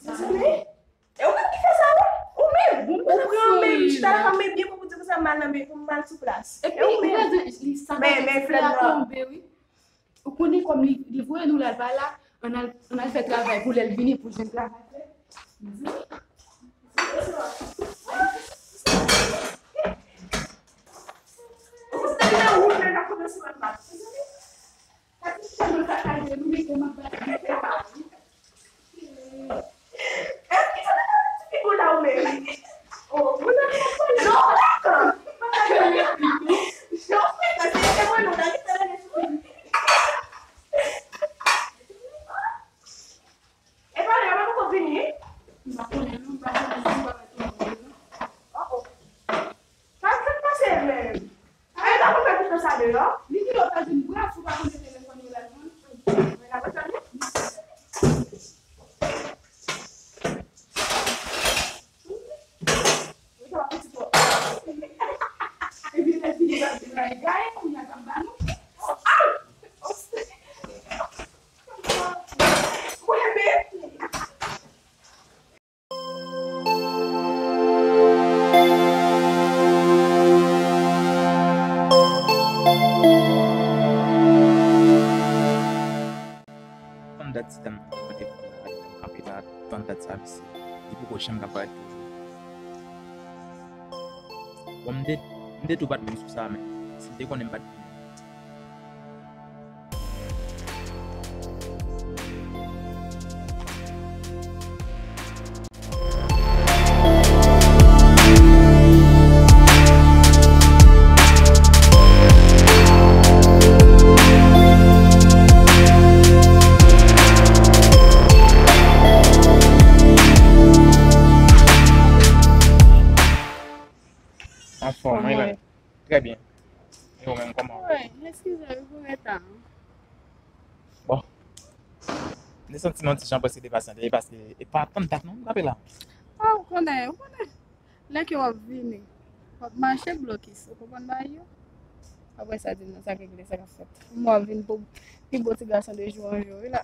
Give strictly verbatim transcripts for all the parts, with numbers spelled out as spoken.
Mezanmi, e ou menm ki fè sa, wi. Ou menm. Ou pran men, m chita la, men byen pou di konsa, m al nan men, pou m al sou plas. E ou menm. Men, men, Flèn nan. Ou konnen kòm li, li voye nou la, l pa la, ann al, ann al fè travay pou lè l vini, pou jwenn travay fè. E pale, yo pa poko vini. M pa konnen, non, m pa konnen, m pa konnen, non. Oh, oh. Sa k pase menm? Ay, pa konn fè tout sa deyò. Li di yo pa jwenn bras, ou pa konn se telefòn yo la jwenn. Mwen la kontan li. Wi, sa va fouti twòp. Epi lè fini, sa di, "Reggae, kounye a k ap ba nou." Ah! Mwen, men. Tann dat ti dam nan mande pou l al kanpe la, tann dat sa, mesye. Li poko janm ka parèt toujou. Bon, m te, m te tou pa t vin sou sa, men si m te konnen m pa t vin. Anfòm, wi, men. Trè byen. E ou menm, kòman w ye? Wi, eskize wi pou reta. Bon. M te santi m yon ti jan prèske depasyante, paske e pa tann dat non m kanpe la. Ah, ou konnen, ou konnen. Lè ke w ap vini, w ap mache blokis, ou konprann bagay yo? Apre sa, di m nan sa k regle, sa k ap fèt. M wè w ap vin pou pi bo ti gason de jou an jou, wi la.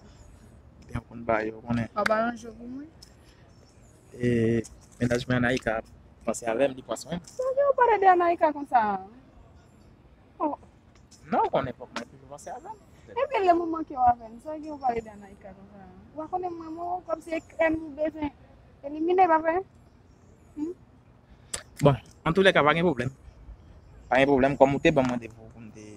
Byen, ou konn bagay yo, ou konnen. W ap al yon jou pou mwen. E, mennaj mwen Anaïka ap panse avè m, li pran swen m. Sa gen w pale de Anaïka konsa? Oh. Non, ou konnen fòk mwen toujou panse avè m. Ebyen, lè mwen manke w avè m, sa gen w pale de Anaïka konsa? Ou pa konnen mwen, mwen, kòmsi e krèm ou bezwen elimine, pa vre? Hmm? Bon, antoulèka, pa gen pwoblèm. Pa gen pwoblèm, kòm ou te ban m randevou pou m te,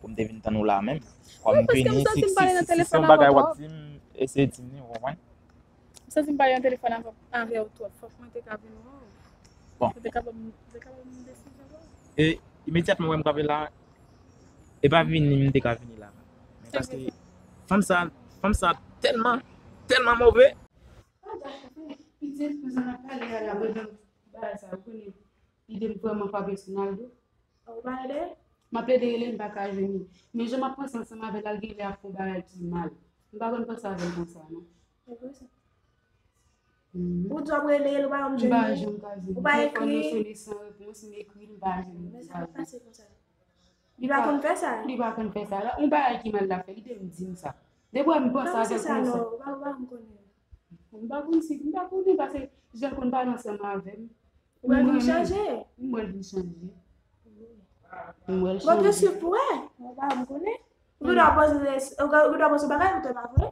pou m te vin tann ou la menm. Kòm m vini, si, si, si, si se yon bagay w ap di m, eseye di m li, ou konprann? M santi m pale nan telefòn avè, avè w twòp. Fòk mwen te ka vin wè w. Bon. Mwen te kapab, mwen te kapab mande si jan w. E imedyatman wè m kanpe la, e pa vini m te ka vini la. Men paske fanm sa, fanm sa tèlman, tèlman move. Pitit, mwen sa n ap pale a la, mwen menm. bagay sa, ou konnen, ide m vrèman frape sou Naldo. Ou pa rele? M ap plede rele, m pa ka jwenn li. Men jan m ap panse ansanm avè l, al gen lè ap fè yon bagay ki mal. M pa konn panse avè l konsa, non. E vre sa. Mhm. Ou di w ap rele l, ou pa janm jwenn li? M pa janm ka jwenn li. Ou pa ekri? Telefòn nan sone san repons, m ekri l, m pa jwenn li. Men sa pa pase konsa. Li pa konn fè sa? Li pa konn fè sa. Yon bagay ki mal l ap fè, li te di m sa. Depi m panse avè l konsa. Non, se sa, non. Ou pa, ou pa janm konnen. M pa konn si, m pa konnen, paske jan l konn pale ansanm avè m. Ou wè l vin chanje? M wè l vin chanje. M wè l chanje. Bon, te swiv pou wè. Ou pa, m konnen. Ou gen dwa panse, ou gen, ou gen dwa panse yon bagay, poutèt pa vre.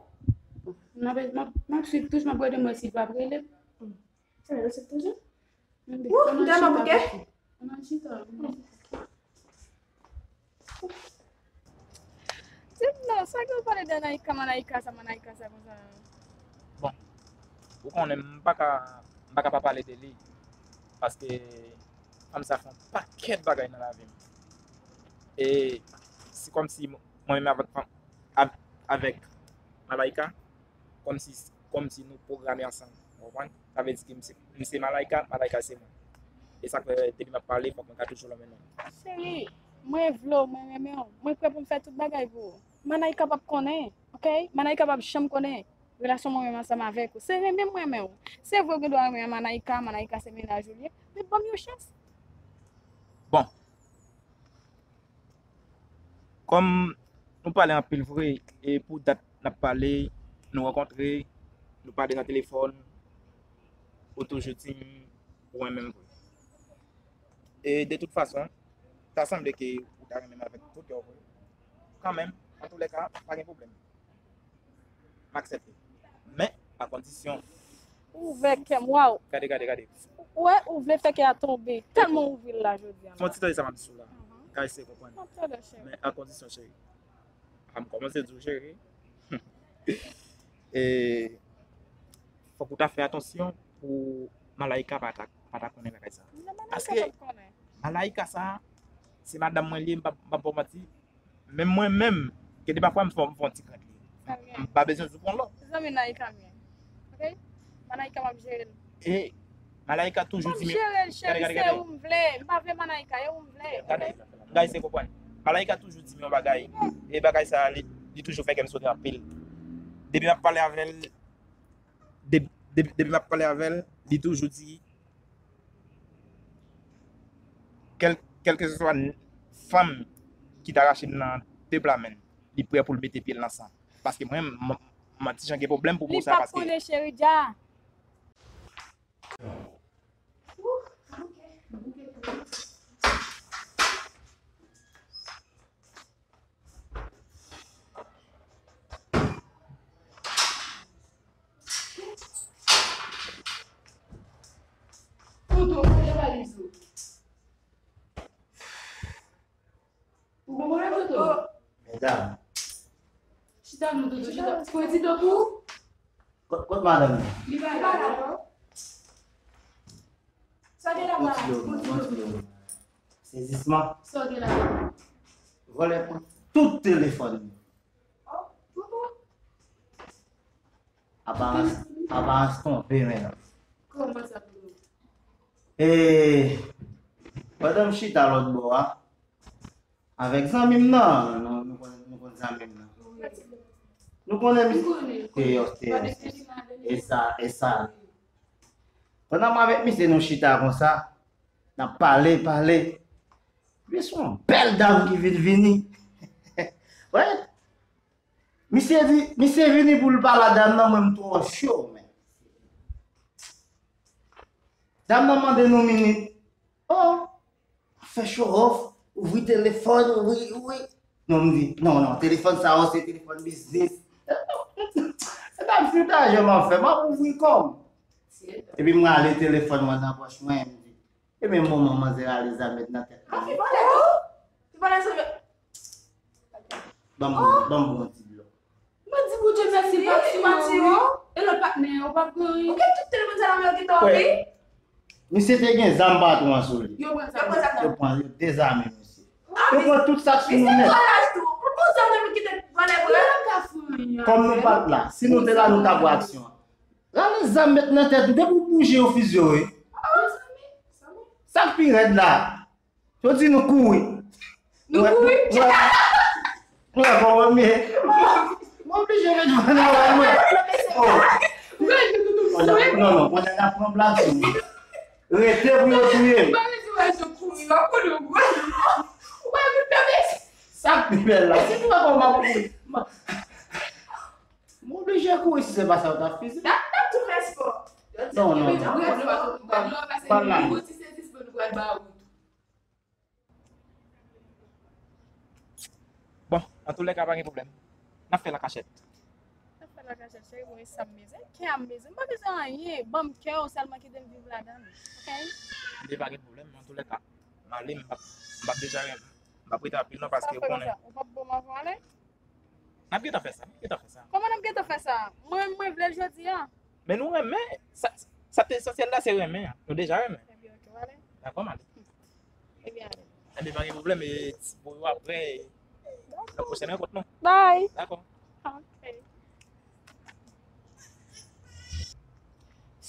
M ap, m ap, m ap swiv toujou, m ap gade m wè si l p ap rele m. Se vre, l swiv toujou? Ou, m tèlman bouke. Ann al chita. Di m non, sa gen w pale de Anayika, Manayika sa, Manayika sa konsa? Bon, ou konnen m pa ka, m pa ka pa pale de li. Paske fanm sa fè yon pakèt bagay nan lavi m. E se kòmsi mwen menm avèk fanm, av-, avèk Malayika, kòmsi, kòmsi nou pwograme ansanm. Ou konprann? Sa vle di ke m se, m se Malayika, Malayika se mwen. E sa k fè depi m ap pale, fòk mwen ka toujou lonmen non. Cheri, mwen vle w, mwen renmen w. Mwen prè pou m fè tout bagay pou ou. Manayika p ap konnen, oke? Manayika p ap janm konnen relasyon mwen menm ansanm avèk ou. Se renmen m renmen w. Se vre w gen dwa renmen Manayika, Manayika se mennaj ou li ye, men ban m yon chans. Bon, kòm nou pale anpil vre, e pou dat n ap pale, nou rankontre, nou pale nan telefòn, ou toujou di m ou renmen m vre. E de tout fason, ta sanble ke ou ta renmen m avèk tout kè w vre. Kanmenm, antoulèka, pa gen pwoblèm. M aksepte. Men, a kondisyon. Ou ouvè kè m, waw. Gade, gade, gade. Ou wè, ou vle fè kè a tonbe. Tèlman ou ouvri l la jodi a. Fè yon ti tande sa m ap di w la. Mhm. Ka eseye konprann. M ap tande, cheri. Men a kondisyon, cheri. A m kòmanse di w, cheri. E, fòk ou ta fè atansyon pou Malayika pa ta, pa ta konnen bagay sa. Non, Malayika pa t konnen. Paske Malayika sa, se madanm mwen li ye, m p ap, m p ap ba w manti. Menm mwen menm, gen de pafwa m fè, m fè yon ti krent li. Sa m gen? M pa bezwen di w pran lòt. Zanmi Nayika m ye. Oke? Manayika m ap jere l. E Malayika toujou di m. M ap jere l, cheri, se ou m vle. M pa vle Manayika, e ou m vle. Gade, gade, se konprann. Malayika toujou di m yon bagay. E bagay sa, li, li toujou fè kè m sote anpil. Depi m ap pale avè l, de-, de-, depi m ap pale avè l, li toujou di, kèl-, kèlkeswa fanm ki ta rache m nan de pla men l, li prè pou l mete pye l nan san. Paske mwen, m, m, m ti jan gen pwoblèm pou pou sa, paske. Li p ap konnen, cheri, dja. Tonton, kote valiz ou? Ou konprann, tonton? Medam. Chita non, tonton, chita. Pran ti tan pou ou. Kot, kot madanm nan? Li pa la, non. Sa gen la, pran ti tan, pran ti tan. Sezisman. Sa gen la. Vòlè pran tout telefòn. Oh, tonton. Aparans, aparans twonpe, men. Kòman sa pou nou? E, pandan m chita lòt bò a, avèk zanmi m nan, nou, nou konn, nou konn zanmi m nan. Nou konnen misye. Te yo, te yo. E sa, e sa. Pandan m avèk misye, nou chita konsa, n ap pale, pale. Epi se yon bèl dam ki vin vini. Wè. Misye di, misye vini pou l pale a dam nan, mwen m twò cho, men. Dam nan mande nou minit. Oh, fè show off, ouvri telefòn, ouvri, ouvri. Non, m di, non, non, telefòn sa yo se telefòn biznis. Se pa m foutaj yo m ap fè, m ap ouvri kò m. Epi m rale telefòn mwen nan pòch mwen, m di, e menm moman manzè rale zam met nan tèt mwen. Fi vòlè tou? Fi vòlè sa. Ban m, ban m bon ti blo. Mwen di Bondye mèsi, li pati, wi. E lòt patnè, ou p ap gen anyen. Ou gen tout telefòn sa nan men w ki ta anvi? Misye te gen zam patwon an sou li. Yo pran zam. Yo pran zam nan. Yo pran, yo dezame misye. Yo pran tout sa k sou nou nèt. Misye vòlè tou. Pou bon zam nan, nou kite vòlè vre. Yo pa ka fè anyen. Kòm nou pa t la, si nou te la, nou ta pran aksyon an. Rale zam met nan tèt ou, depi w bouje yo fizye w, wi. Mezanmi. Sa k pi rèd la? Yo di nou kouri. Nou kouri? Mwen, mwen, mwen, mwen, mwen oblije ret jwenn anlè mwen. Oh. Non, non, non, mwen ta pran blag sou mwen. Rete pou yo touye m. Mwen di wè yo kouri, yo kouri, yo kouri. Ou pa vin fè sa k pi bèl la. Si nou wè kòman m ap kouri. Mwen oblije kouri si se pa sa yo t ap fizi. N ap, n ap tou fè spò. Non, non, non. Pa la. Bon, antoulèka, pa gen pwoblèm. N ap fè l an kachèt. N ap fè l an kachèt, cheri, bon, e sa m bezwen. Kè a m bezwen. M pa bezwen anyen. Ban m kè w sèlman, kite m viv ladan l. Oke? Li pa gen pwoblèm, antoulèka, m ale, m p ap, m p ap deja, m p ap rete anpil non, paske ou konnen. Ou p ap ban m avan ale? N ap gentan fè sa, n ap gentan fè sa. Kòman n ap gentan fè sa? Mwen menm, mwen vle l jodi a. Men nou renmen, sa, sa te esansyèl la, se renmen an. Nou deja renmen. Ebyen, oke, w ale. Dakò, m ale. Ebyen, ale. Ebyen, pa gen pwoblèm, e, ti bo yo apre, nan pwochèn rankont nou. Bye. Dakò. Oke.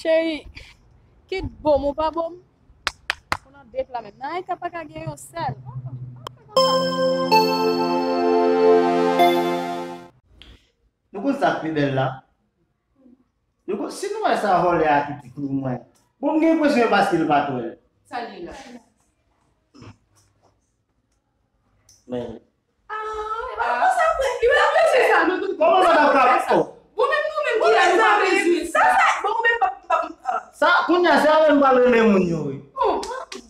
Cheri, kit bo m ou pa bo m. Ou nan det la menm. Nan ay ka pa ka gen yon sèl. Nou konn sa k pi bèl la? Nou konn, si nou wè sa vòlè a ki ti kou mwen. Bon, m gen enpresyon e paske l pa t wè l. Sa l ye la? Men. Ah, e pa konsa vre. Li pa vle fè sa, nou tout. Kòman nou t ap ka? Oh. Bon, menm nou menm ki la, nou pa bezwen sa. Sa, sa, bon, ou menm p ap, p ap, ah. Sa, kounye a, se avè m pral rele moun yo, wi. Oh,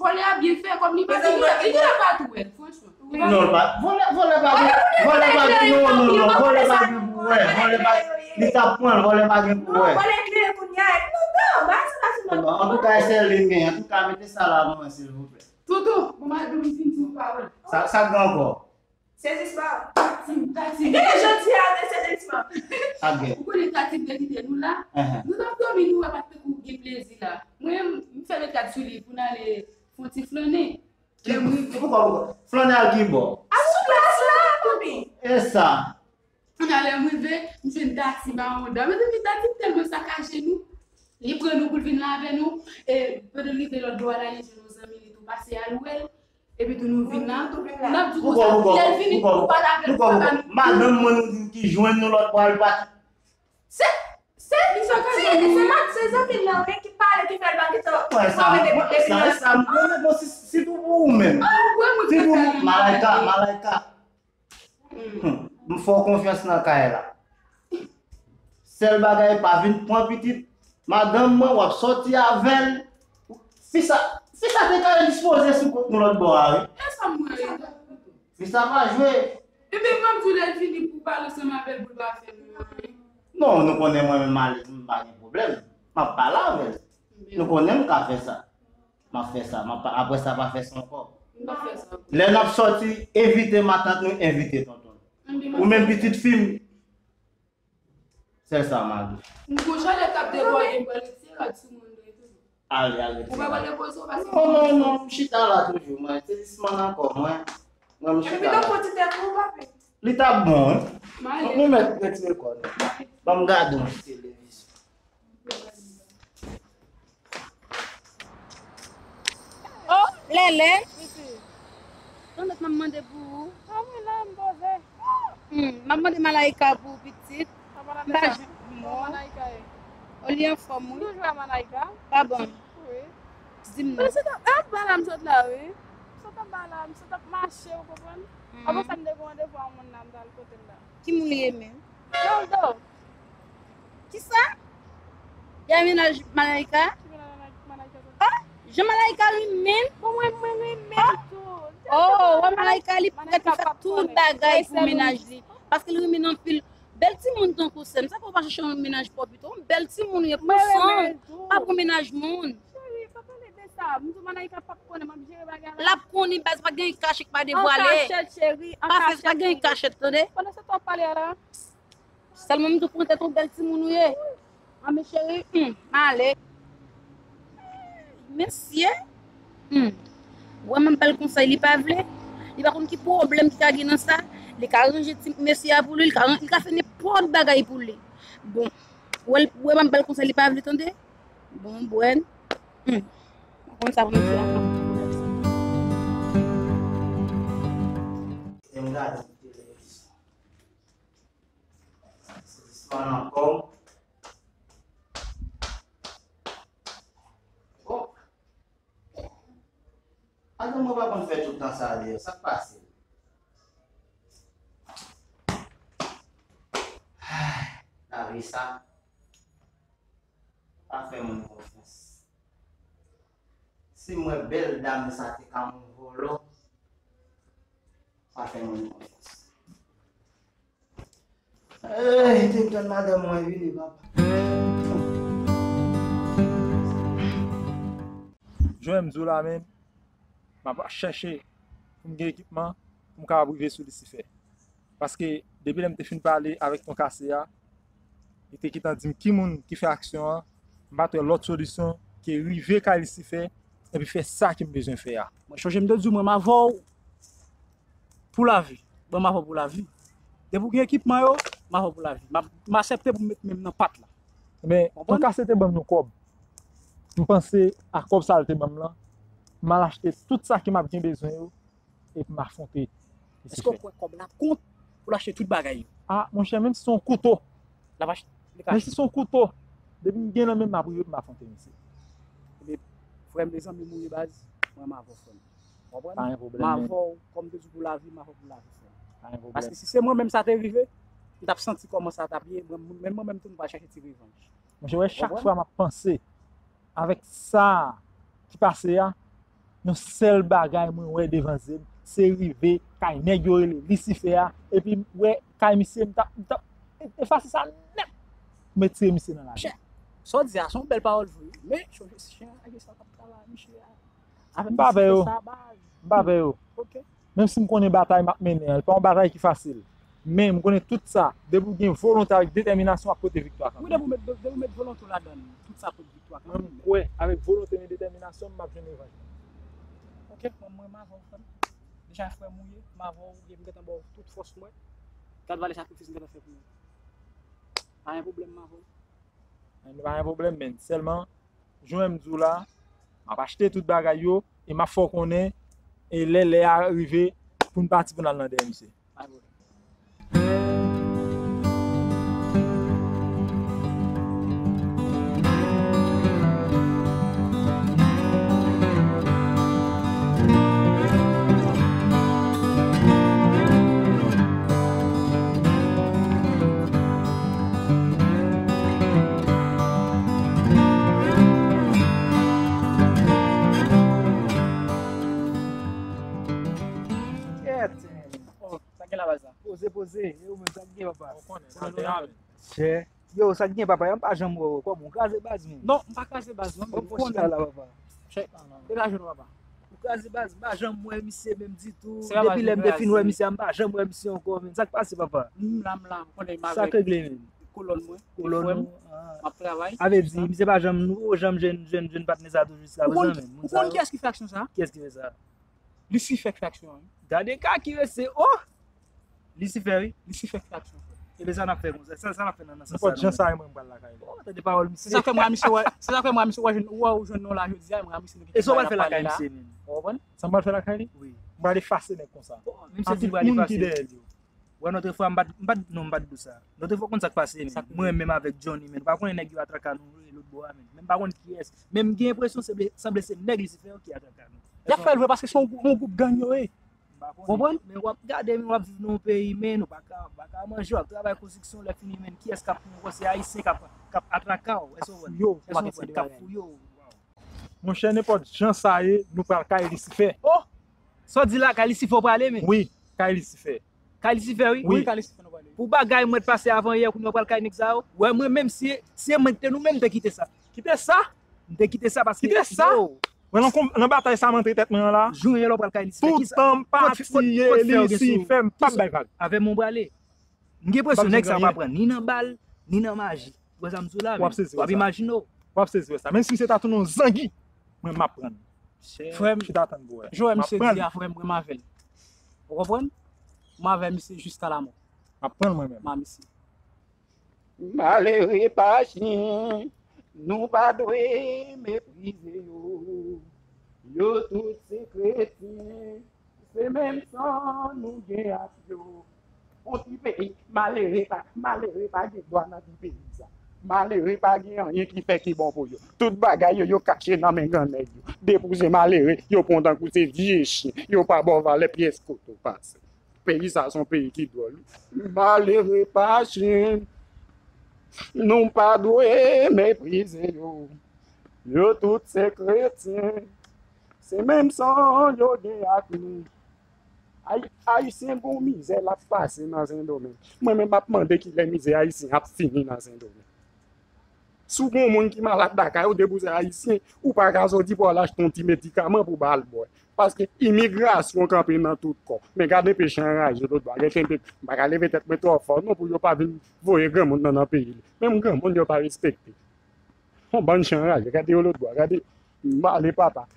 vòlè a byen fè, kòm li pa, li, li, li pa t wè l, franchman. Non, l pa, vòlè, vòlè pa gen, vòlè pa gen, non, non, non, vòlè pa gen pou wè, vòlè pa, li t ap pran l, vòlè pa gen pou wè. Non, vòlè klere kounye a, non, non, ba sa pa sou non. Antouka, e sèl li m gen, antouka, mete sa la pou mwen, silvouplè. Toutou, bon, madanm, m fin di w pawòl. Sa, sa k gen ankò? Sezisman. Tatim, tatim. Gade jodi a, de sezisman. Sa k gen? Ou konnen tatim te kite nou la? Enhen. Nou t ap dòmi, nou wè pa t tankou gen plezi la. Mwen, m fè met kat sou li pou n ale fè yon ti flannen. Ki, poukò, poukò? Flannen al ki bò? Al sou plas la, manmi. E sa? Kounye a lè m rive, m jwenn Tati mawon dan. Mezanmi, Tati tèlman sakaje nou. Li pran nou pou l vin la avè nou. E pandan n rive lòt bò a la, li jwenn yon zanmi li tou pase al wè l. Epi tou nou vin la. N ap di konsa, lè l vini pou nou pale avè l, pou papa nou. Madanm mwen nou di ki jwenn nou lòt bò a, li pati. Se, se, se, se, se zanmi l lan wi ki pale ki fè l pa gentan. Mwen sa, mwen sa, sa, mwen, bon, si, sitou pou ou menm. Sitou pou Malaika, Malaika. Hmm, m fè w konfyans nan kay la. Sèl bagay, pa vin pran pitit madanm mwen, w ap sòti avè l. Fi sa, fi sa te ka endispoze sou kont nou lòt bò a, wi. E sa m wè. Fi sa pa jwe. Ebyen, m ap di w lè l vini pou w pale ansanm avè l, pou l pa fè nou anyen. Non, nou konnen mwen menm ale, m pa gen pwoblèm. M ap pale avè l. Nou konnen m ka fè sa. M ap fè sa. M ap pa, apre sa, pa fè sa ankò. M pa fè sa. Lè n ap sòti, envite matant nou, envite tonton nou. Ou menm pitit fi m, sèl sa m a di. M gon chalè k ap debòde, m pral retire rad sou mwen tou. Ale, ale, retire. Ou pa pral repoze w, paske non, non, non, m chita la toujou, mwen. Sezisman ankò, mwen. Mwen, m chita la. Epi, donk, pou ti tèt ou, papi. Li t ap bon, wi. M ale. Nou mèt retire kò nou. Ban m gade yon ti televizyon. Oh, Lèlè. Tande, m ap mande pou ou. Ah, mwen la, m poze. Hmm, m ap mande Malaika pou ou, pitit. M pa janm. Malaika ye. Oh, li anfòm, wi. Toujou a Malaika. Pa bon. Wi. Di m non. Mwen sot ap, ap ba la, m sot la, wi. M sot ap ba la, m sot ap mache, ou konprann? Apre sa, m te gen randevou a yon moun la, m t al kote l la. Ki moun li ye menm? Ronaldo. Kisa? Li a mennaj Malaika? Ki mennaj Malaika? Ah, jan Malaika renmen l. Bon, mwen, mwen renmen l tou. Oh, wè Malaika, li prèt pou fè tout bagay pou mennaj li. Paske li renmen l anpil. Bèl timoun tankou sè m. Sa fè w pa chèche yon mennaj pwòp pito? Yon bèl timoun ou ye pou sè m. Pa pou mennaj moun. Cheri, pa pale de sa. M di w Malaika p ap konnen, m ap jere bagay la. L ap konnen baz, pa gen kachèt k pa devwale. An kachèt, cheri, an kachèt. Pa fè, pa gen kachèt, tande? Pandan se tan w ap pale a la. Sèlman m tou pran tèt ou, bèl timoun ou ye. Anben cheri, hmm, m ale. Mesye, hmm, ou wè m ap ba l konsèy, li pa vle. Li pa konn ki pwoblèm ki ka gen nan sa. Li ka ranje ti mesye a pou li, li ka, li ka fè nenpòt bagay pou li. Bon, ou wè, ou wè m ap ba l konsèy, li pa vle tande. Bon, bwè. Hmm. Ou konn sa pou mesye a. Gade televizyon. Se istwa nan kò. Oh. Adan mwen pa konn fè tout tan sa deyò. Sa k pase? Ay, lavi sa. Pa fè moun konfyans. Si m wè bèl dam sa te ka yon vòlò, pa fè moun konfyans. Ey, te m tann madanm mwen vini, papa. Jan m di w la menm, m ap chèche pou m gen ekipman pou m kapab rive sou Lisifè. Paske depi lè m te fin pale avèk Ton Kase a, li te gentan di m ki moun ki fè aksyon an, m pa t wè lòt solisyon ke rive kay Lisifè epi fè sa ke m bezwen fè a. Mwen chonje m te di w, mwen m avè w pou lavi. Mwen m avè w pou lavi. Depi w gen ekipman yo, m avè w pou lavi. M ap, m aksepte pou m met men m nan pat la. Men, Ton Kase te ban m yon kòb. M panse a kòb sa l te ban m lan, m al achte tout sa ke m ap gen bezwen yo, epi m afwonte Lisifè. Èske w kwè kòb la kont pou l achte tout bagay yo? A, monchè, menm si se yon kouto, l ap achte, li ka achte. Menm si se yon kouto, depi m gen nan men m, m ap rive pou m afwonte misye. Ebyen, frè m, mezanmi, m ou ye baz, mwen m avè w, frè m. Konprann? Pa gen pwoblèm, men. M avè w, kòm te di pou lavi, m avè w pou lavi, frè m. Pa gen pwoblèm. Paske si se mwen menm sa te rive, m t ap santi kòman sa t ap ye, mwen, menm mwen menm tou, m pral chache ti revanj. Monchè, wè, chak fwa m ap panse avèk sa ki pase a, yon sèl bagay mwen wè devan zye m, se rive kay nèg yo rele Lisifè a, epi m wè kay misye, m t ap, m t ap efase sa nèt. M retire misye nan lavi. Chè, sa w di a, se yon bèl pawòl vre, men chonje si chen an lage sa k ap travay misye a. M pa vè yo. M pa vè yo. Menm si m konnen batay m ap mennen an, li pa yon batay ki fasil. Men m konnen tout sa, depi w gen volonte avèk detèminasyon, w ap pote viktwa kanmenm. Wi, depi w met, depi w met volonte w ladan l, tout sa pote viktwa kanmenm. Mwen, m kwè, avèk volonte men detèminasyon, m ap jwenn revanj mwen. Ok, mwen, mwen, m avè w, frè m. Deja, frè m ou ye, m avè w, m gentan ba w tout fòs mwen. Gad valè sakrifis m gentan fè pou ou. Pa gen pwoblèm, m avè w. Anben, pa gen pwoblèm, men sèlman, jan m di w la, m ap achte tout bagay yo, e m ap fè w konnen, e lè, lè a rive, pou n pati pou n al nan dèyè misye. Pa gen pwoblèm. Kèt, oh, sa gen la baz la? Poze, poze. E ou menm, sa k gen, papa? Ou konnen, sa te a, men. Chè. Yo, sa k gen, papa? M pa janm wè w. Kòman w kraze baz, menm? Non, m pa kraze baz, non, men ou konnen. Chita la, papa. Chè, degaje nou, papa. Ou kraze baz, m pa janm wè misye menm ditou. Depi lè m te fin wè misye a, m pa janm wè misye ankò, menm. Sa k pase, papa? M la, m la, ou konnen m avèk kolòn mwen, kolòn ou, m ap travay. Sa vle di, misye pa janm, ou janm jwenn, jwenn, jwenn patnè sa tou jiska prezan, menm. Ou konn kiyès ki fè aksyon sa? Kiyès ki fè sa? Lisifè k fè aksyon an, wi. Gade ka ki rese, oh! Lisifè, wi. Lisifè k fè aksyon, frè. Ebyen, sa n ap fè konsa? Sa, sa n ap fè nan, nan sans sa? Nenpòt jan sa ye, mwen, m pral lakay li. Oh, tande pawòl misye. Se sa k fè mwen a misye wè, se sa k fè mwen a misye wè, wè ou jwenn non la jodi a, mwen a misye nou gen. E sa w pral fè lakay misye menm? Ou konprann? Sa m pral fè lakay li? Wi. M pral efase nèg konsa. Oh, menm si di l pral efase. Wè, lòt fwa, m pa t, m pa t, non, m pa t di w sa. Lòt fwa, konn sa k pase, men. Mwen menm avèk Johnny, men, nou pa konnen nèg yo atraka nou, lòt bò a, men. Men m pa konn kiyès. Men m gen enpresyon se, sanble se nèg Lisifè yo ki atraka nou. Y ap fè l vre paske se yon gwoup, yon gwoup gang yo ye. M pa konnen. Konprann? Men w ap gade, men w ap viv nan yon peyi, men, ou pa ka, ou pa ka manje, w ap travay konstriksyon, lè fini, men, kiyès k ap pran w, se Ayisyen k ap, k ap atraka w. Èske w konprann? K ap fouye w. Monchè, nenpòt jan sa ye, nou pral kay Lisifè. Oh! Sa w di la, kay Lisifè w prale, men? Wi, kay Lisifè. Kay Lisifè, wi. Wi, kay Lisifè nou prale. Pou bagay mwen t pase avan yè, kounye a w pral kay nèg sa yo. Wè, mwen menm, si, si e mwen ki te nou menm, m te kite sa. Kite sa? M te kite sa paske... Kite sa? Yo. Mwen, nan kon-, nan batay sa m antre tèt mwen an la. Jou yè lè w pral kay Lisifè, kisa? Toutan m pati ye Lisifè, m p ap bay vag. Avè mwen w prale. M gen enpresyon nèg sa yo pa pran ni nan bal, ni nan maji. Ou wè sa m di w la, men? W ap imajine w. W ap sezi wè sa. Menm si misye ta tounen yon zangi, mwen m ap pran l. Frè m, chita tann pou wè. Jan misye di a, frè m, mwen m avè l. Ou konprann? M avè misye jiska lamò. M ap pran l mwen menm. M a misye. Malere pa chen, nou pa dwe meprize yo. Yo tout se kretyen. Se menm san nou gen ak yo. On ti peyi, malere pa, malere pa gen dwa nan ti peyi sa. Malere pa gen anyen ki fè ki bon pou yo. Tout bagay yo, yo kache nan men grann nèg yo. Depi w se malere, yo pran w tankou se vye chen. Yo pa ba w valè pyès kote w pase. Peyi sa se yon peyi ki dwòl. Malere pa chen. Nou pa dwe meprize yo. Yo tout se kretyen. Se menm san yo gen ak nou. Ay-, Ayisyen gon mizè l ap pase nan Sendomeng. Mwen menm m ap mande kilè mizè Ayisyen ap fini nan Sendomeng. Si w gon moun ki malad lakay ou, depi w se Ayisyen, ou pa ka soti pou al achte yon ti medikaman pou ba l bwè. Paske imigrasyon kanpe nan tout kò. Men gade peche anraje lòt bò. Gade, m pa ka leve tèt mwen twò fò non pou yo pa vin voye granmoun nan nan peyi li. Menm granmoun yo pa respekte. Yon bann chen anraje, gade yo lòt bò, gade. M ale papa.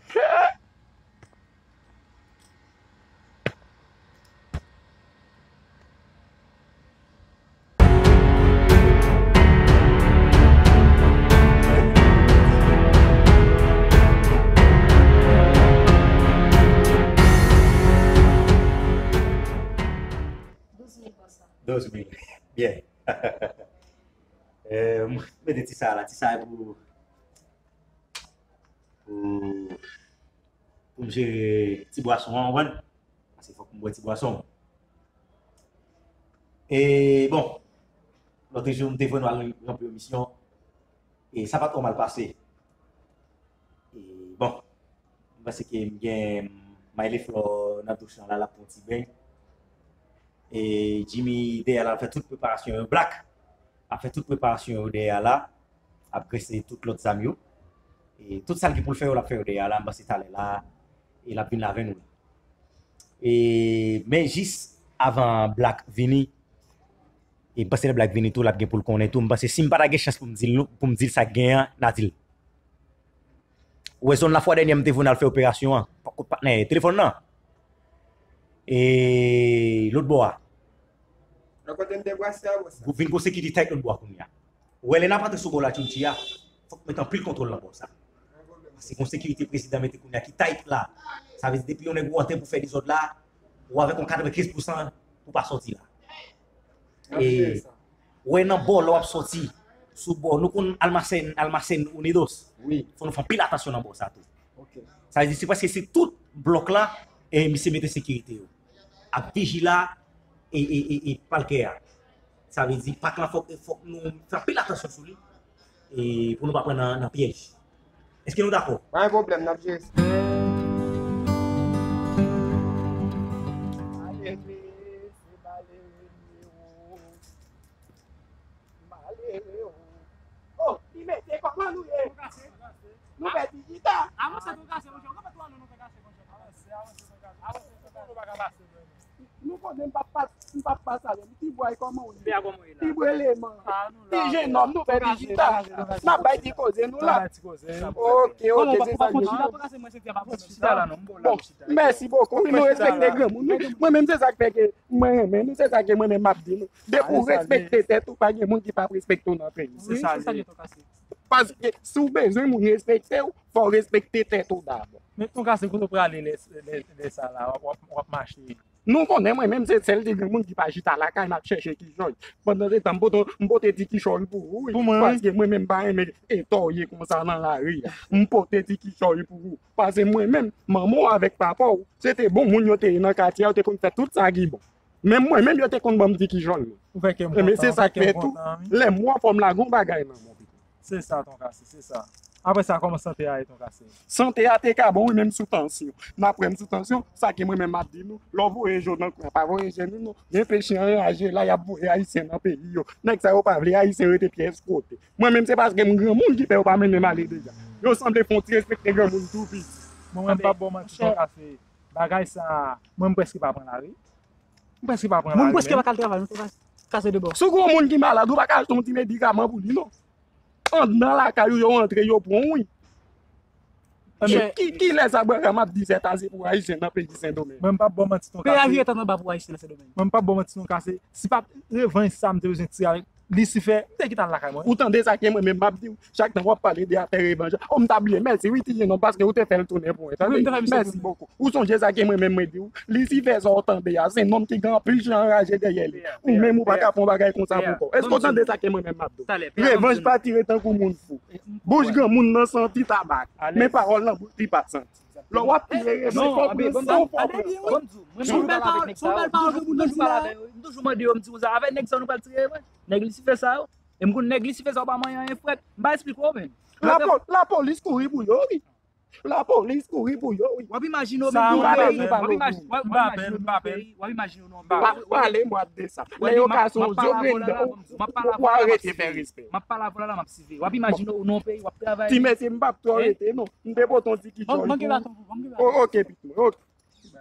Douz mil. Byen. Eh, m mete ti sa la, ti sa pou, pou, pou m jere ti bwason an, w konprann? Paske fòk m bwè ti bwason. E bon, lòt jou m te voye nou al ranpli yon misyon. E sa pa twò mal pase. E bon, m panse ke m gen Mayle Flò nan douch lan la, l ap pran ti beny. E Jimmy dèyè la, l ap fè tout preparasyon yo. Black ap fè tout preparasyon yo dèyè la, ap grese tout lòt zam yo. E tout sa l gen pou l fè yo, l ap fè yo dèyè la. M panse talè la, e l ap vin la avè nou. E, men jis avan Black vini, e m panse lè Black vini tou, l ap gen pou l konnen tou. M panse si m pa ta gen chans pou m di l, pou m di l sa k gen an, n a di l. Ou wè zòn la fwa dènyè m te voye n al fè operasyon an. Kot patnè telefòn nan? E lòt bò a. Nan kote n te brase a, bò sa. Gwoup vin gon sekirite tayt lòt bò a kounye a. Ou wè lè n ap antre sou bò la Tchountchi a, fòk mete anpil kontwòl nan bò sa. Paske gon sekirite prezidan mete kounye a ki tayt la. Sa vle di depi yon nèg ou antre pou fè dezòd la, ou avèk yon katrevenkenz pousan pou pa sòti la. E, ou wè nan bò lè w ap sòti, sou bò, nou konn Almacén, Almacén Unidos. Wi. Fò nou fè anpil atansyon nan bò sa tou. Ok. Sa vle di, se paske se tout blòk la, e misye mete sekirite yo. Ap vijila, e, e, e, e palkè a. Sa vle di, pak la fòk, fòk nou fè anpil atansyon sou li. E pou nou pa pran nan, nan pyèj. Èske nou dakò? Pa gen pwoblèm, n ap jere sa. Malere, se malere li ye o. Malere o. Oh, li mete kòman nou ye? Nou pèdi gita. Avanse, nou kase, monchè. Ou konprann tou ale, nou kase, monchè. Avanse, avanse, nou kase. Avanse, nou kase. Nou konnen m p ap pa, m p ap pase avè m. Ti bwa, kòman w ye? Ti bwa, kòman w ye la? Ti bwa eleman. Ah, nou la. Ti jenòm, nou pèdi gita. N ap bay ti koze nou la. N ap bay ti koze. Ok, ok, se sa k gen. Bon, mèsi bokou. Wi, nou respekte granmoun. Mwen menm, se sa k fè ke mwen renmen nou, se sa ke mwen menm m ap di nou. Depi w respekte tèt ou, pa gen moun ki p ap respekte w nan peyi. Se sa li ye. Paske si w bezwen moun respekte w, fò w respekte tèt ou dabò. Men Ton Kase, kote w prale lè, lè, lè sa la, w ap, w ap, w ap mache? Nou konnen mwen menm se sèl ti granmoun ki pa chita lakay m ap chèche kichòy. Pandan se tan m pote, m pote ti kichòy pou ou, wi. Pou mwen, wi. Paske mwen menm m pa renmen etòye konsa nan lari a. M pote ti kichòy pou ou. Paske mwen menm, manman w avèk papa w, se te bon moun yo te ye nan katye a, yo te konn fè tout sa ki bon. Menm mwen menm, yo te konn ban m ti kichòy. Ou fè kè m kontan, ou fè kè m kontan, wi. Ebyen, se sa k fè tou, lè m wè w fò m lage yon bagay nan men w. Se sa, Ton Kase, se sa. Apre sa, kòman sante a ye, Ton Kase? Sante a te ka bon, wi, men m sou tansyon. N ap wè m sou tansyon, sa ke mwen menm m ap di nou, lè w voye je w nan kwen, pa voye je nou, non. Gen peche anraje la, y ap voye Ayisyen nan peyi yo. Nèg sa yo pa vle Ayisyen rete pyès kote. Mwen menm, se paske m granmoun ki fè yo pa mennen m ale deja. Yo sanble fè yon ti respekte granmoun tou piti. Bon, mwen m p ap ba w manti, Ton Kase. Bagay sa, mwen m prèske pa pran lari. M prèske pa pran lari menm. Mwen m prèske pa ka al travay, non, Ton Kase, de bò. Si w gen yon moun ki malad, ou pa ka achte yon ti medikaman pou li, non. Anndan lakay ou yo antre, yo pran w, wi. Men ki, kilès Abraram ap di sèt a se pou Ayisyen nan peyi Sendomeng? Mwen m p ap ba w manti, Ton Kase. Peyi a vire tèt anba pou Ayisyen nan Sendomeng. Mwen m p ap ba w manti, Ton Kase. Si pa t revanj sa m te bezwen tire avèk Lisifè, m te kite al lakay mwen. Ou tande sa ke mwen menm m ap di w? Chak tan w ap pale de afè revanj. O, m ta bliye. Mèsi, wi, ti jenòm, paske ou te fè l tounen pou mwen. Tande? Mèsi bokou. Ou sonje sa ke mwen menm mwen di w? Lisifè sa w tande a, se nonm ki gen anpil chan anraje dèyè li. Ou menm ou pa ka fè yon bagay konsa pou kò w. Èske w tande sa ke mwen menm m ap di w? Revanj pa tire tankou moun fou. Bouch granmoun nan santi tabak, men pawòl nan bouch li pa santi. Lè w ap tire revanj, fòk ou santi w fò. Mwen toujou pale avèk nèg sa yo. M toujou pale avè yo. M toujou mande yo, m di konsa, avèk nèg sa yo nou pral tire revanj? Nèg Lisifè sa yo. E m konn nèg Lisifè sa yo pa manyen anyen frèt. M pa esplike w, men. Lapo-, lapolis kouri pou yo, wi. Lapolis kouri pou yo, wi. W ap imajine w menm nan yon peyi, w ap imajine, w ap imajine w nan yon peyi, w ap imajine w nan yon peyi. Pa pale mwa de sa. Lè yo ka son zyo grinden, w arete fè respè. M ap pale avè w la, m ap siveye. W ap imajine w nan yon peyi, w ap travay. Ti mesye, m p ap twò rete, non. M te pote yon ti kichòy pou ou. O-, oke, pitit mwen, oke.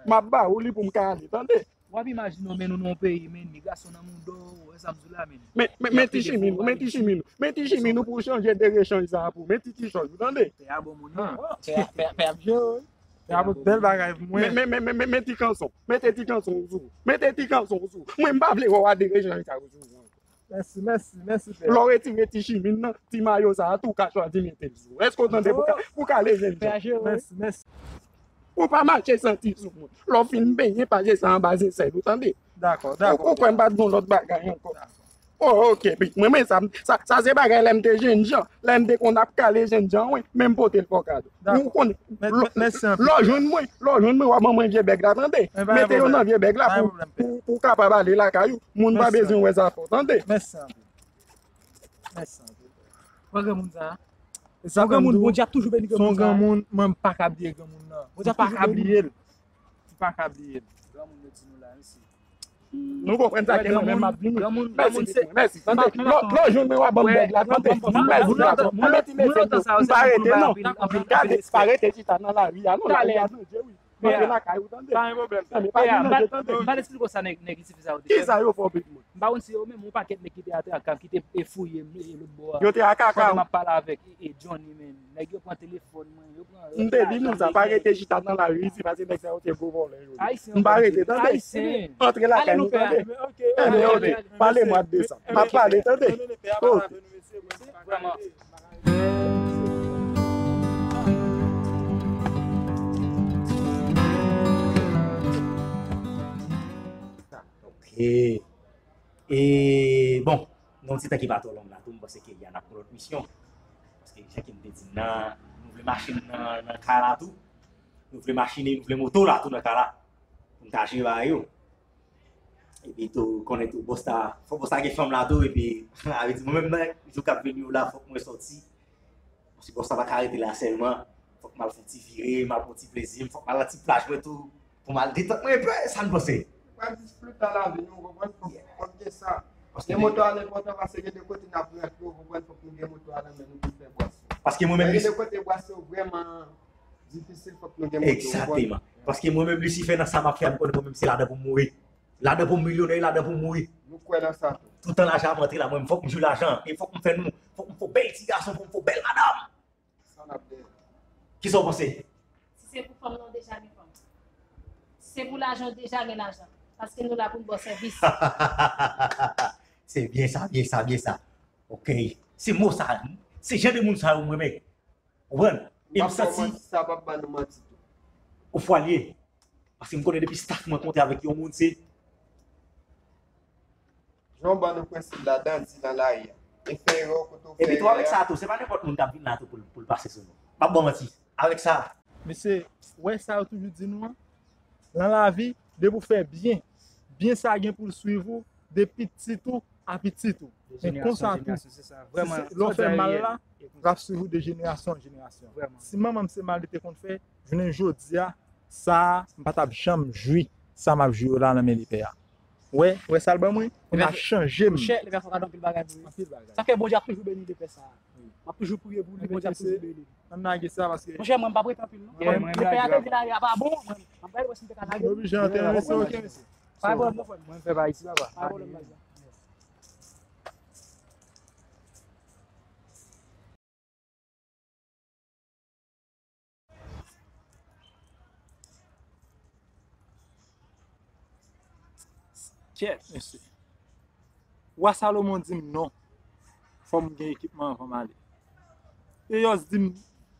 M ap ba ou li pou m ka ale, tande? W ap imajine w, men nou nan yon peyi, men migrasyon nan mouda w, w wè sa m di w la, men. Men, men, men ti chimin ou, men ti chimin ou, men ti chimin ou pou w chanje de rechanj sa a pou, men ti kichòy ou, tande? Pè a bon moun, non. Pè, pè, pè ap jere, wi. Pè a bon, bèl bagay pou mwen. Men, men, men, men, men, men ti kanson, mete ti kanson ou sou ou, mete ti kanson ou sou ou. Mwen, m pa vle wè w a de rechanj sa yo sou ou. Mèsi, mèsi, mèsi, pè. Lè w retire ti chimin nan, ti mayo sa a tou, ou ka chwazi mete l sou ou. Èske w tande pou ka, pou ka ale jènjan? Mèsi, mèsi. Ou pa mache santi sou mwen. Lè w fin benyen, pase sa anba zesèl ou, tande? Dakò, dakò. Ou, ou kwè m pa t gen lòt bagay ankò? Dakò. Oh, oke, pitit mwen, men sa, sa, sa se bagay lè m te jènjan, lè m te konn ap kale jènjan, wi, men m pote l fò kado. Ou konnen, lè w jwenn mwen, lè w jwenn mwen, w ap ban mwen vye bèg la, tande? Mete yo nan vye bèg la pou, pou, pou w kapab ale lakay ou. Moun pa bezwen wè zafè w, tande? Mèsi anpil. Mèsi anpil. Wè granmoun sa a? Sa granmoun, Bondye ap toujou beni granmoun sa a. Se yon granmoun, mwen m pa ka bliye granmoun nan. Bondye ap toujou beni. M pa ka bliye l. M pa ka bliye l. Granmoun yo di nou la, mesye. Nou konprann sa ke mwen menm m ap vini. Mèsi, mèsi. Tande, lè w jwenn mwen w ap ban m bèg la, tande. Mèsi, gason. Mèsi, mèsi. M pa rete, non. Gade, pa rete chita nan lari a, non. Lari a danje, wi. Mande lakay ou, tande. Pa gen pwoblèm. Tande, pa gen danje, tande. M pa t esplike w sa nèg, nèg Lisifè sa yo te fè. Kisa yo fè w, pitit mwen? M pa konn si yo menm yon pakèt nèg ki te atè ak, ki te, e, fouye m, e, lòt bò a. Yo te ak, ak. Pandan m ap pale avèk, e, e, Johnny, men. Nèg yo pran telefòn mwen, yo pran. M te di nou sa, pa rete chita nan lari isi, paske nèg sa yo se gwo vòlè yo ye. M pa rete, tande. Antre lakay nou, tande. Enben, oke, pale mwa de sa. M ap pale, tande. Oke. Ok. E, bon, nan yon ti tan ki pa twò long la tou, m panse ke y a n ap pran lòt misyon. Paske, jan ke m te di n nan, nou vle machin nan, nan kay la tou. Nou vle machin e nou vle moto la tou nan kay la. Pou n ka jere bagay yo. Epi tou, konnen tou, bòs la, fò bòs la gen fanm la tou, epi, sa vle di, mwen menm, nan jou k ap vini yo la, fòk mwen sòti. Paske bòs la pa ka rete la sèlman. Fòk m al fè yon ti vire, m al pran yon ti plezi m, fòk m al nan ti plaj mwen tou. Pou m al detant mwen enpe, sa n panse? Pral jis pli ta lavi nou, w konprann? Fòk, fòk gen sa. Gen moto a enpòtan paske gen de kote n ap rantre, w konprann? Fòk nou gen moto a nan men nou pou n fè bwason. Paske mwen menm, gen de kote bwason vrèman difisil, fòk nou gen moto, w konprann? Egzakteman. Paske mwen menm, Lisifè, nan sa m ap fè a, m konnen mwen menm se ladan pou m mouri. Ladan pou m milyonè, ladan pou m mouri. Nou kwè nan sa tou. Toutan lajan ap antre la, mwen, fòk m jwi lajan. E fòk m fè nou, fòk m fè bèl ti gason, fòk m fè bèl madanm. Sa n ap dèyè. Kisa w panse? Si se pou fanm nan, w deja gen fanm. Si se pou lajan, w deja gen lajan. Paske nou la pou n ba w sèvis. Se byen sa, byen sa, byen sa. Ok. Se mo sa, se jan de moun sa yo m renmen. Ou konprann? E m santi sa p ap ba nou manti tou. Ou fwa l ye. Paske m konnen depi staf mwen kontre avèk yon moun, se jan w ban nou prensip ladan, di nan lari a. E fè erè kote w fè erè a. Epi tou avèk sa tou, se pa nenpòt moun k ap vin la tou pou l, pou l pase sou nou. M ap ba w manti. Avèk sa. Mesye, w wè sa yo toujou di nou an? Nan lavi, depi w fè byen, byen sa gen pou l swiv ou, de pitit ou a pitit ou. Men konsa tou, lè w fè mal la, l ap swiv ou de jenerasyon an jenerasyon. Si manman m se mal li te konn fè, jounen jodi a, sa a, m pa t ap janm jwi sa m ap jwi yo la nan men lepè a. Wè, wè sa l ban mwen? Konn ap chanje m. Monchè, lepè fò gade anpil bagay pou li. Anpil bagay. Sa fè Bondye ap toujou beni lepè sa a. M ap toujou priye pou li, Bondye ap toujou beni li. Ann lage sa paske. Monchè, mwen m p ap rete anpil non. Lepè a te di lage a pa bon, mwen m ap gade wè si m te ka lage. Oblije antere mesye, ok mesye. Pa gen pwoblèm non frè m. Mwen m fè pa isi papa. Pa gen pwoblèm baz la. Cheers. Mèsi. Wa Salomon di m non. Fò m gen ekipman anvan m ale. Eyòs di m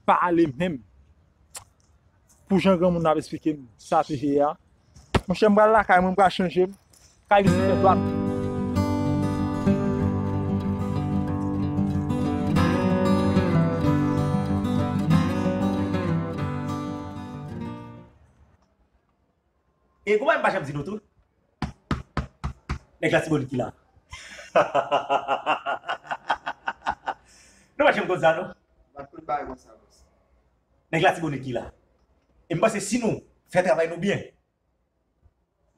pa ale menm. Pou jan granmoun nan ap esplike m sa te ye a. Monchè, m pral lakay mwen, m pral chanje m. Kay Lisifè dwat. E gon bagay m pa janm di nou tou. Nèg Latibonit ki la. Nou pa janm konn sa, non? Pa t konn bagay konsa, bòs. Nèg Latibonit ki la. E m panse si nou fè travay nou byen,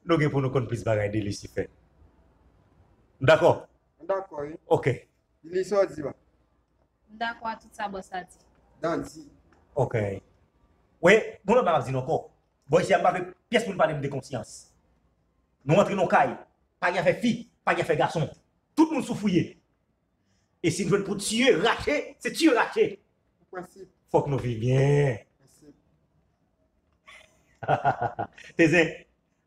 nou gen pou nou konn plis bagay de Lisifè. Nou dakò? M dakò, wi. Ok. Li sa w di la. M dakò a tout sa bòs la di. Dandi. Ok. Wi, bon, lòt bagay m ap di nou ankò. Bò isi a, m pa vle pyès moun pale m de konsyans. Nou antre nan kay, pa gen afè fi, pa gen afè gason. Tout moun sou fouye. E si n jwenn pou tiye, rache, se tiye, rache. Ou prensip. Fòk nou viv byen. Prensip. Tezen,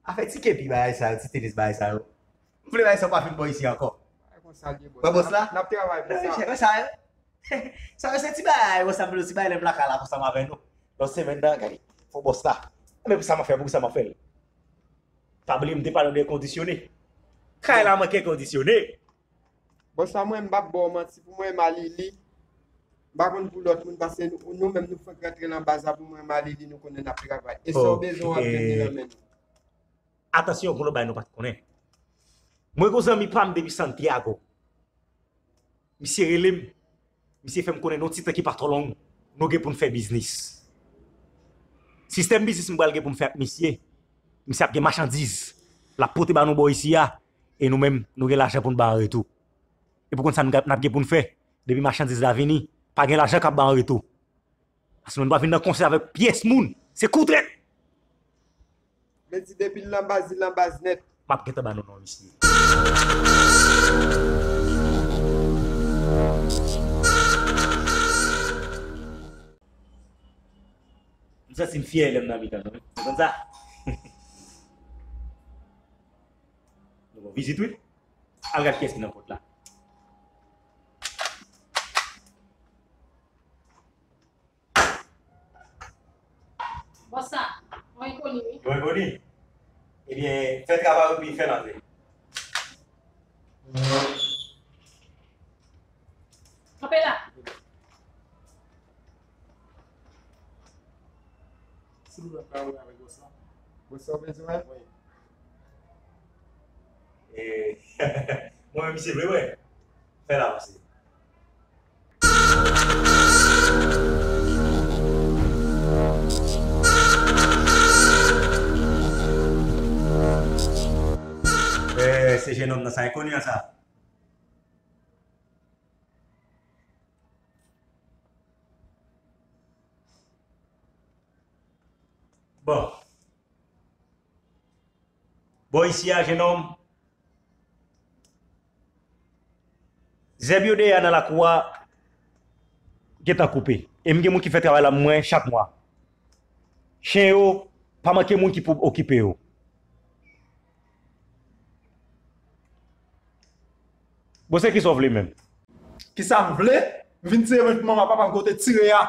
afè ti kepi bagay sa yo, ti tenis bagay sa yo. M vle bagay sa pa fin bò isi ankò. Bagay konsa l ye, bòs. Wè bòs la? N ap travay pou sa. Wè sa yo. Sa yo se ti bagay, bòs la, m vle ti bagay lè m lakay la konsa m avè nou. Lòt semèn nan, gade, fò bòs la. Men pou sa m ap fè, pou sa m ap fè l. Pa bliye m te pale w de kondisyone. Kay la manke kondisyone. Bòs la, mwen, m p ap ba w manti, pou mwen, m a Lili. M pa konn pou lòt moun, paske nou, nou menm, nou fèk rantre nan baz la, pou mwen, m a Lili, nou konnen n ap travay. E sa w bezwen, w ap jwenn li nan men nou. Atansyon, gon lòt bagay nou pa t konnen. Mwen gon zanmi pa m depi Santiago. Misye rele m. Misye fè m konnen nan yon ti tan ki pa twò long, nou gen pou n fè biznis. Sistèm biznis m pral gen pou m fè ak misye, misye ap gen machandiz l ap pote ba nou bò isi a, e nou menm, nou gen lajan pou n ba an retou. E pou konn sa n ap gen pou n fè, depi machandiz la vini, pa gen lajan k ap ba an retou. Paske nou pa vin nan konsèy avèk pyès moun. Se kou trèt. Men di depi l nan baz, li nan baz nèt. M ap gentan ba nou non misye. M santi m fyè lè m nan mitan nou, wi. Ou konn sa? Nou gon vizit, wi. Al gad kiyès ki nan pòt la. Bòs sa, yon enkoni, wi. Yon enkoni? Ebyen, fè travay ou epi fè l antre. Kanpe la. Si nou pa wè avèk bòs la. Bòs sa w bezwen wè? Wi. E, mwen menm, misye vle wè. Fè l avanse. Eh, se jennonm nan sa, enkoni an sa. Bon. Bò isi a, jennonm, zèb yo dèyè a nan lakou a gentan koupe. E m gen moun ki fè travay la mwen chak mwa. Chen yo, pa manke moun ki pou okipe yo. Bon, se kisa w vle menm? Kisa m vle? M vin tire revanj pou manman papa m kote tire a.